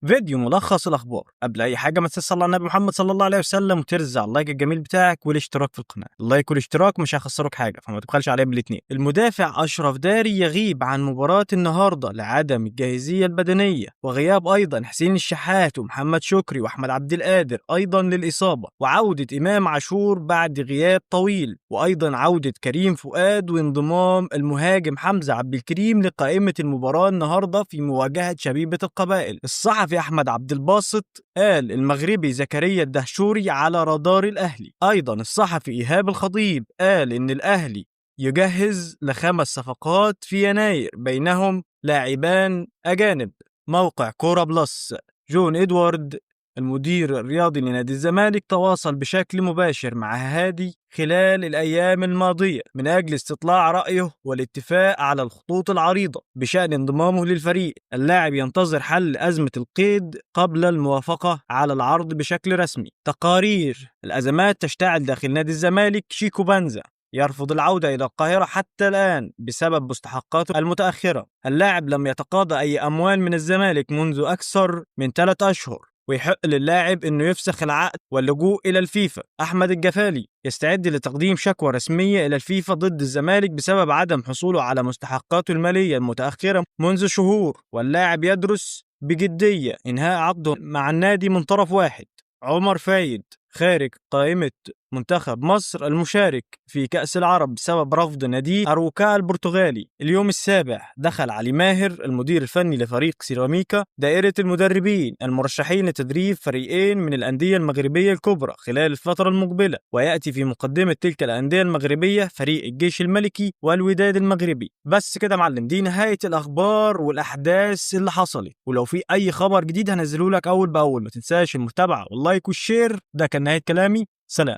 فيديو ملخص الاخبار. قبل اي حاجة ما تنساش تصلي على النبي محمد صلى الله عليه وسلم وترزع ال like الجميل بتاعك والاشتراك في القناة. ال like والاشتراك مش هيخسروك حاجة، فما تبخلش عليا بالاثنين. المدافع اشرف داري يغيب عن مباراة النهارده لعدم الجاهزيه البدنية، وغياب ايضا حسين الشحات ومحمد شكري واحمد عبد القادر ايضا للاصابة، وعوده امام عاشور بعد غياب طويل، وايضا عوده كريم فؤاد وانضمام المهاجم حمزة عبد الكريم لقائمة المباراة النهارده في مواجهة شبيبة القبائل. الصحفي احمد عبد الباسط قال المغربي زكريا الدهشوري على رادار الاهلي. ايضا الصحفي ايهاب الخطيب قال ان الاهلي يجهز ل5 صفقات في يناير بينهم لاعبان اجانب. موقع كورة بلس، جون ادوارد المدير الرياضي لنادي الزمالك تواصل بشكل مباشر مع هادي خلال الأيام الماضية من أجل استطلاع رأيه والاتفاق على الخطوط العريضة بشأن انضمامه للفريق. اللاعب ينتظر حل أزمة القيد قبل الموافقة على العرض بشكل رسمي. تقارير الأزمات تشتعل داخل نادي الزمالك. شيكو بانزا يرفض العودة إلى القاهرة حتى الآن بسبب مستحقاته المتأخرة. اللاعب لم يتقاضى أي أموال من الزمالك منذ أكثر من 3 أشهر، ويحق للاعب انه يفسخ العقد واللجوء الى الفيفا. احمد الجفالي يستعد لتقديم شكوى رسمية الى الفيفا ضد الزمالك بسبب عدم حصوله على مستحقاته المالية المتاخرة منذ شهور، واللاعب يدرس بجدية انهاء عقده مع النادي من طرف واحد. عمر فايد خارج قائمة منتخب مصر المشارك في كأس العرب بسبب رفض نادي أروكا البرتغالي. اليوم السابع دخل علي ماهر المدير الفني لفريق سيراميكا دائرة المدربين المرشحين لتدريب فريقين من الأندية المغربية الكبرى خلال الفترة المقبلة، ويأتي في مقدمة تلك الأندية المغربية فريق الجيش الملكي والوداد المغربي. بس كده يا معلم، دي نهاية الأخبار والأحداث اللي حصلت، ولو في أي خبر جديد هنزله لك أول بأول. ما تنساش المتابعة وال like وال share. ده كان نهاية كلامي، سلام.